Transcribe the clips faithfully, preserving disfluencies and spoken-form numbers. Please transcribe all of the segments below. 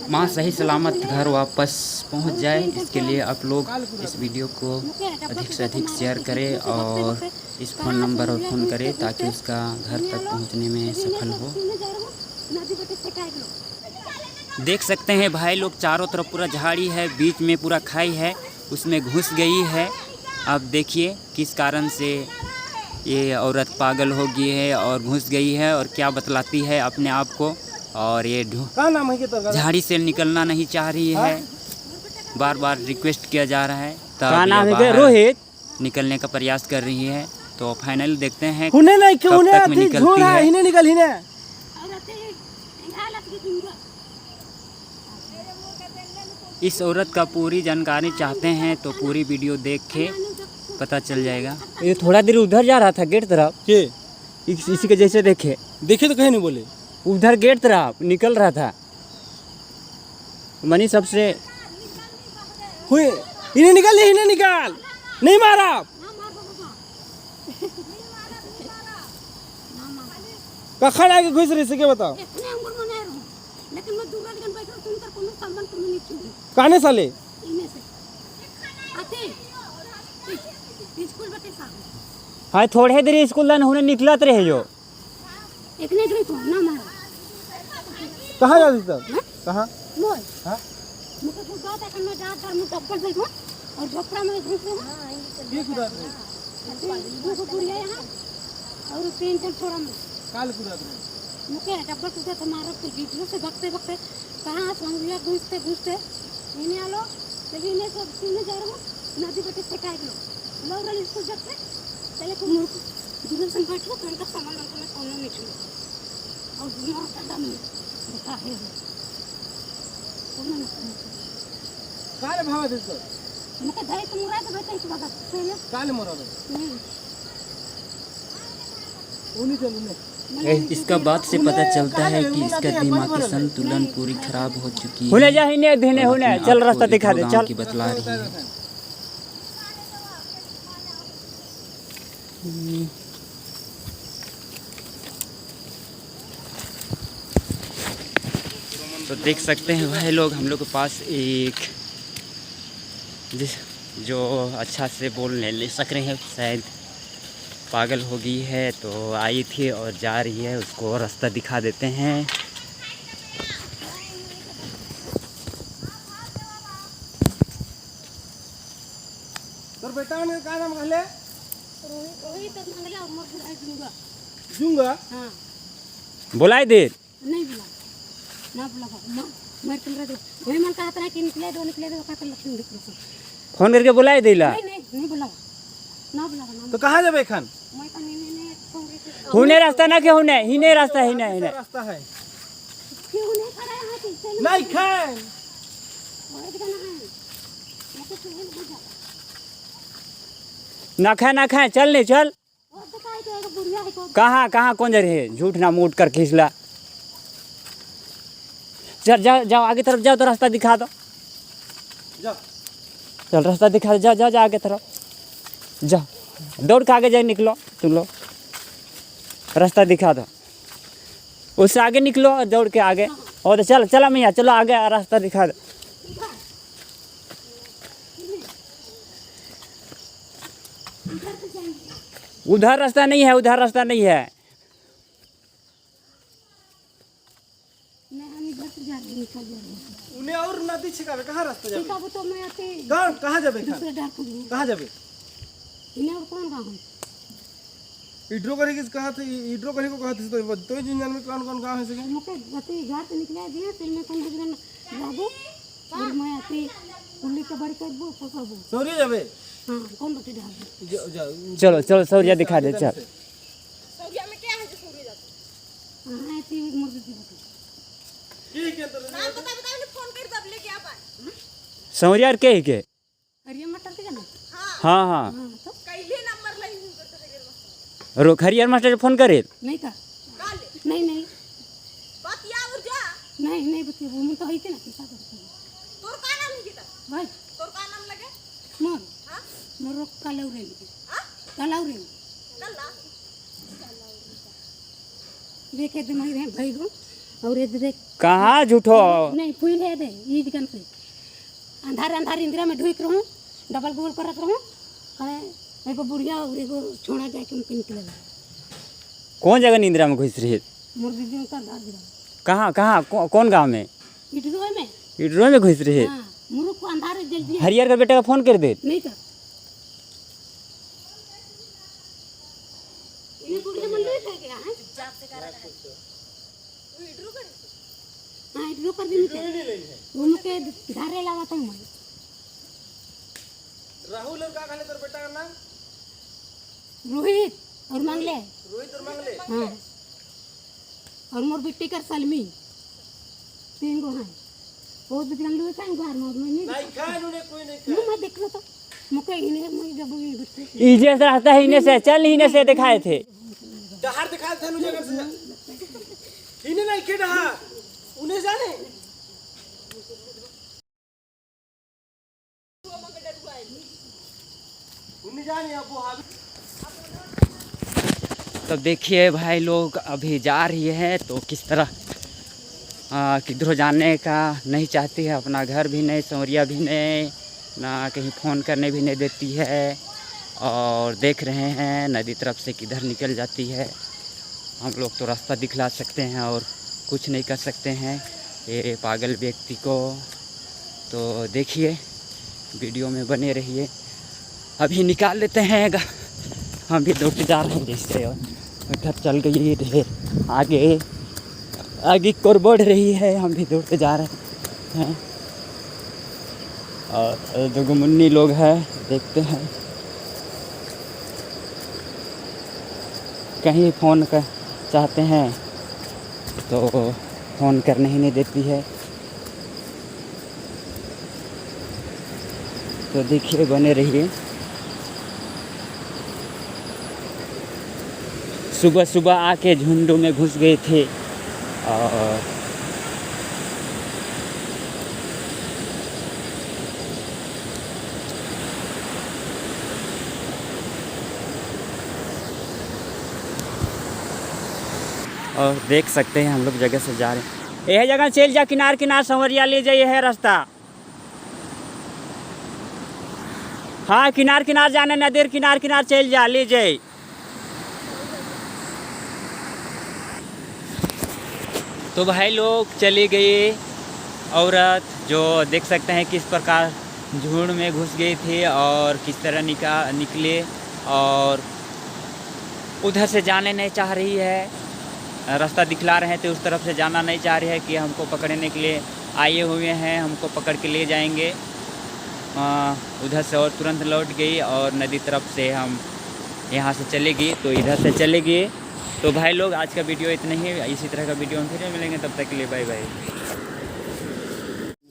माँ सही सलामत घर वापस पहुँच जाए, इसके लिए आप लोग इस वीडियो को अधिक से अधिक शेयर करें और इस फ़ोन नंबर पर फ़ोन करें, ताकि उसका घर तक पहुँचने में सफल हो। देख सकते हैं भाई लोग, चारों तरफ पूरा झाड़ी है, बीच में पूरा खाई है, उसमें घुस गई है। अब देखिए किस कारण से ये औरत पागल हो गई है और घुस गई है और क्या बतलाती है अपने आप को। और ये ढू-, का नाम है के तोर? झाड़ी से निकलना नहीं चाह रही है, हाँ? बार बार रिक्वेस्ट किया जा रहा है, तब का नाम ये है के? बाहर रोहित। निकलने का प्रयास कर रही है। तो फाइनल देखते हैं हुने नहीं, कब हुने तक में अति निकलती झूठ है, है। हिने निकल, हिने। इस औरत का पूरी जानकारी चाहते हैं तो पूरी वीडियो देख के पता चल जाएगा। ये थोड़ा देर उधर जा रहा था गेट तरफ। के? इस-, इसी के जैसे देखे। देखे तो कहे नहीं बोले। उधर गेट तरफ निकल रहा था। मनी सबसे हुए, इन्हें निकाल, इन्हें निकाल। नहीं मारा। कखन आके घुस रही से के बताओ। इतने उम्र में नहीं रहूं, लेकिन मैं दूर रहकर बैठ रहूं, तुम कर कोनो सामान तुम नहीं छू। काने साले? इन्हें से। आते। स्कूल बटे साहब। हाँ, थोड़े देर स्कूल दन होने निकलत रहे जो। इतने दूर को ना मारो। कहाँ जाती तब? हाँ? कहाँ? मोय। हाँ? मुझे कुदात है, मैं जात और मुझे डब्बल बैठो और झोपड़ा में घुस रहे हैं। ये कुदात है? अरे, वो तो बुढ़िया यहाँ और पेन तो छोड़ा मैं। काल कुदात है? मुझे डब्बल कुदात है, मारो तो गिट्टी से भगते भगते कहाँ संगुया घुसते घुसते इन्हें आलो, चलिए इन्हें सब सुनने जा रहे हो, नदी बटे फेंकाए लो। लौरल स्कूल जाते, चले को मुर्ख, दुल्हन संग बैठो, तो उनका सामान उनको मैं कौन नहीं छुआ। और दुनिया का दम बता है वो। कौन ना कौन। काले भावा दे तो। मुके धाई तो मुरा दे बैठे इस वक्त, सुनिए। काले मुरा दे। हम्म। उन्हीं चलो ने। ए, इसका बात से पता चलता है कि इसका दिमागी संतुलन पूरी खराब हो चुकी है। हुने जा, हिने, हिने, और हुने, अपने चल, आप रास्ता को दिखा दे, इधर उधर चल। की बतला रही है। तो देख सकते हैं भाई लोग, हम लोग के पास एक जिस, जो अच्छा से बोल नहीं, नहीं सक रहे हैं, शायद पागल हो गई है, तो आई थी और जा रही है, उसको रास्ता दिखा देते हैं। तोर बेटा ने का नाम कहले? रोहित, रोहित और मंगला और मोर बुढ़ा जूंगा। जूंगा? हाँ। बुलाई दे। नहीं बुला, ना बुला बाबू, माँ, मर तुम रह दो। वही मन कहत रहा कि निकले दो, निकले दो, कहत लक्ष्मी दिख रहा। फोन करके बुलाए देला। नहीं, नहीं, नहीं बुला, ना बुला, ना तो कहाँ जाबे एखन? मैं तो नहीं, नहीं, नहीं, फोन करके हुने रास्ता ना के हुने, हिने रास्ता, हिने, हिने। रास्ता है। क्यों नहीं खड़ा है, चल, चल। नहीं खाए। और एक जना है। मैं तो सुबह नहीं जाता। ना खाए, ना खाए, चल नहीं, चल। कहाँ, कहाँ कौन जा रहे हैं? झूठ ना मूठ कर खींचला। चल, जाओ, जाओ, आगे तरफ जाओ तो रास्ता दिखा दो। जा। चल, रास्ता दिखा दो, जाओ, जाओ, जाओ, आगे तरफ। जाओ, दौड़ के आगे जाए, निकलो, तुम लोग। रास्ता दिखा दो। उससे आगे निकलो, दौड़ के आगे। और चल, चला मैया, चलो आगे, रास्ता दिखा दो। उधर रास्ता नहीं है, उधर रास्ता नहीं है। नहीं, हम इधर से जा रहे हैं, निकल जा रहे हैं। उन्हें और नदी छिकावे, कहाँ रास्ता जाबे? ठीक है, वो तो मैं आते कहाँ, कहाँ जाबे दूसरे खान? डहर खोजबो। कहाँ जाबे? इन्हें और कौन गाँव है? इड्रो करी किस कहा थे, इड्रो करी को कहा थे, तो, तो जिन जन में कौन, कौन गाँव है सके? मुके गति घर से निकले दिए, फिर मैं कौन भजन रहबो, और मैं आते कुल्ली के बारी करबो, पकड़बो। सौरिया जाबे? हाँ, कौन बटी डहर? जा, जा, चलो, चलो, सौरिया दिखा दे, चल। सौरिया में क्या है जो सौरिया जाते? हाँ, ऐसे ही मुर्गी की बटी। की के तो नाम बता, बता, उन्हें फोन कर, तब लेके आ पाए। सौरिया के ही के? हरियर मास्टर के जाना? हाँ। हाँ, हाँ। हाँ, तो? कैले नंबर लाई हूँ, तो हरियर मास्टर। रोक, हरियर मास्टर फोन करे? नहीं का? काले? नहीं, नहीं। बतिया और जा। नहीं, नहीं बतिया, वो मन तो है के ना, किसा करते हैं। तोर का नाम है किता? भाई। तोर का नाम लगे? मोर? हाँ? मोर रोक कालौरे लगे। हाँ? कालौरे। कल्ला? देखे दिमाग रहे भाई को। और ये देख। कहाँ झूठो? नहीं, फुइल है दे, ईद गन से। अंधार अंधार इन्द्रा में ढुक रहूं, डबल गोल करत रहूं। कहे, एगो बुढ़िया और एगो छोड़ा जाके उनके निकले लगा। कौन जगह निंद्रा में घुस रहे? मोर दीदी उनका घर दिला। कहाँ, कहाँ, कौ-, कौन गाँव में? इटरो में। इटरो में घुस रहे? हाँ, मुरुख को अंधार जल्दी। हरियर का बेटा का फोन कर दे। नहीं तो। ये बुढ़िया मन नहीं था क्या, हैं? हाँ, इटरो कर दिन। वो मुके धारे लावा था मैं। राहुल और का कहले तोर बेटा का नाम? रोहित और मंगले। रोहित और मंगले? हाँ। और मोर बिट्टी कर सलमी। तीन गो हैं। वो दो तीन लोग हैं घर में, मैं नहीं नहीं खाए, उन्हें कोई नहीं खाए। मैं देख लो तो। मुके इन्हें, मैं जब ये बिट्टी। इजे से रहता है, इन्हें से, चल, इन्हें से दिखाए थे। डहार दिखाए थे, उन्हें जगह से। इन्हें नहीं के डहार। उन्हें जाने। तो देखिए भाई लोग अभी जा रही है, तो किस तरह, आ, किधरो जाने का नहीं चाहती है, अपना घर भी नहीं, संवरिया भी नहीं, ना कहीं फोन करने भी नहीं देती है। और देख रहे हैं नदी तरफ से किधर निकल जाती है। हम लोग तो रास्ता दिखला सकते हैं और कुछ नहीं कर सकते हैं ये पागल व्यक्ति को। तो देखिए, वीडियो में बने रहिए। अभी निकाल लेते हैं गा-, हम भी दौड़ते जा रहे हैं जैसे, और उधर चल गई ढेर आगे, आगे की ओर बढ़ रही है, हम भी दौड़ते जा रहे हैं। और दो गो मुन्नी लोग हैं, देखते हैं। कहीं फोन कर चाहते हैं तो फोन करने ही नहीं देती है। तो देखिए, बने रहिए। सुबह सुबह आके झुंड में घुस गए थे और और देख सकते हैं हम लोग जगह से जा रहे हैं। यह जगह चल जा, किनार किनार संवरिया ले जाइए, है रास्ता। हाँ, किनार किनार जाने नदीर किनार किनार चल जा, ले जाए। तो भाई लोग, चली गई औरत, जो देख सकते हैं किस प्रकार झुंड में घुस गई थी और किस तरह निका-, निकले और उधर से जाने नहीं चाह रही है। रास्ता दिखला रहे थे, उस तरफ से जाना नहीं चाह रही है कि हमको पकड़ने के लिए आए हुए हैं, हमको पकड़ के ले जाएंगे। अ, उधर से और तुरंत लौट गई और नदी तरफ से हम यहाँ से चले गए, तो इधर से चले गए। तो भाई लोग, आज का वीडियो इतना ही, इसी तरह का वीडियो में फिर मिलेंगे, तब तक के लिए बाय बाय।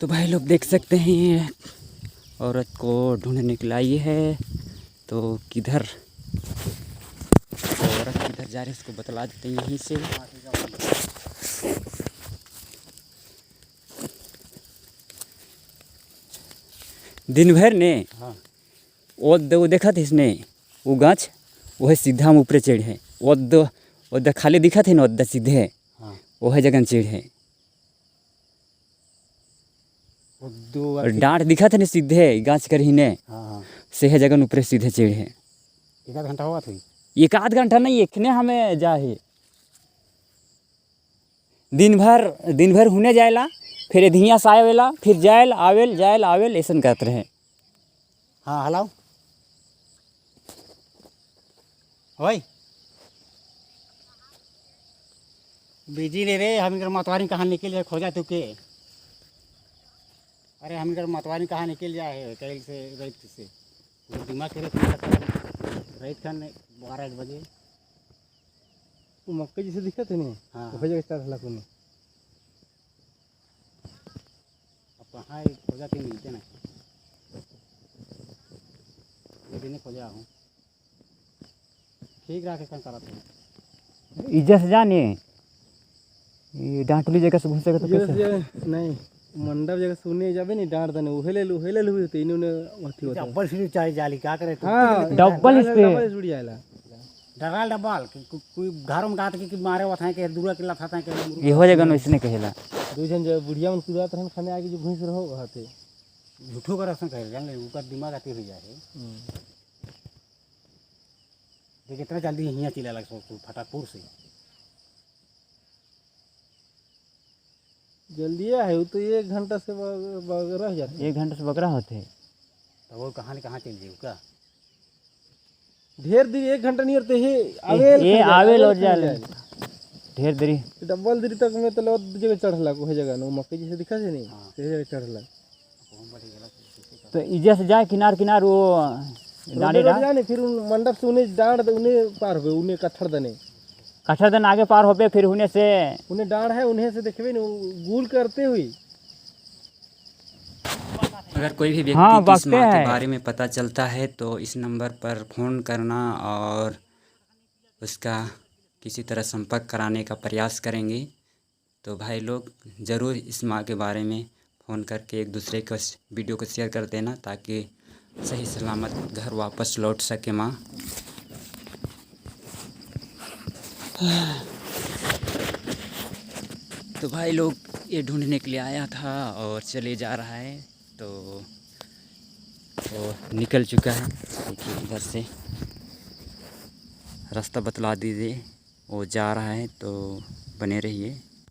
तो भाई लोग, देख सकते हैं, औरत को ढूंढने के लिए आई है, तो किधर, औरत किधर जा रही है, इसको बतला देते हैं यहीं से। दिन भर ने हाँ। ओद, ओ देखत हिस ने, ओ गाछ, ओहे सीधा हम ऊपरे चढ़े। ओद, ओद खाली दिखत है ना, ओद सीधे। हाँ। ओहे जगन चढ़े। ओद और आके डाँट दिखत है ना सीधे, गाछ कर ही ने। हाँ, हाँ। सेहे जगन ऊपरे सीधे चढ़े। एक आध घंटा होवत होई? एक आध घंटा नहीं, एखने हमें जा है। दिन भर, दिन भर हुने जाएला, फिर एदहिया से आवेला, फिर जाएल, आवेल, जाएल, आवेल, ऐसन करत रहे। हाँ, हेलो। ओए। बिजी ने रे, हम इनकर मतवारी कहाँ निकल जाए, खोजा तू के। अरे, हम इनकर मतवारी कहाँ निकल जाए है, कल से, रात से। वो दिमाग के रख, रात खान बारह एक बजे। वो मक्के जैसे दिखत है नी? हाँ, ओहे हाँ। जगह चढ़ला कोनो। अब कहाँ है, खोजा के मिलते नहीं। ये दिन खोजा हूँ। ठीक रहा के कौन करत है। इज्जत से जाने, ये डांटुली जगह से घुसे के तो इज्जत कैसे? से जाने, नहीं, मंडप जगह सुने जाबे नहीं, डांट देने, उहेले, उहेले हुई तो इन्होंने अथी होता है। डबल सीढ़ी चाहे जाली, क्या करे तो? हाँ, डबल डबल, स्पीड। डबल सीढ़ी आएला। डराल डबाल कि कु-, कोई घरों में गात के कि मारे वथाएँ के दुरा किल्ला था के मुर्गा। इहो जगह नू इसने कहेला। दू झन जो बुढ़िया मन कुदात रहन खाने आगे जो भैंस रहो वहाँ थे। झूठो कर असन कहे, जान ले, उकर दिमाग अति हो जाए। हम्म। देख, इतना जल्दी हियाँ चिल्ला लग सो, सो फटाकपुर से। जल्दी है, वो तो एक घंटा से बग-, बगरा हो जाते। एक घंटा से बगरा होते। तो वो कहाँ न कहाँ चल जाए का? ढेर देरी, एक घंटा नहीं रहते हे, ए, आवेल ए, फिर जाए, आवेल आवेल और फिर जाए। जाए। ढेर देरी। डबल देरी तक में तो लौट जगह चढ़ला, कोई जगह ना, मक्के जैसे दिखा से नहीं, हाँ। ते जगह चढ़ला। तो इजे से जाए किनार किनार वो रोडे डांडे रोड डांड। जाने, फिर उन मंडप से उन्हें डांड दे, उन्हें पार होबे, उन्हें कत्थर दने। कत्थर दने आगे पार होबे, फिर उन्हें से उन्हें डांड है, उन्हें से देखबे न, वो गुल करते हुए। अगर कोई भी व्यक्ति हाँ, की इस बकते माँ के हैं। बारे में पता चलता है तो इस नंबर पर फ़ोन करना और उसका किसी तरह संपर्क कराने का प्रयास करेंगे। तो भाई लोग, ज़रूर इस माँ के बारे में फ़ोन करके एक दूसरे को स-, वीडियो को शेयर कर देना, ताकि सही सलामत घर वापस लौट सके माँ। तो भाई लोग, ये ढूंढने के लिए आया था और चले जा रहा है, तो वो निकल चुका है। देखिए, इधर से रास्ता बतला दीजिए। वो जा रहा है, तो बने रहिए।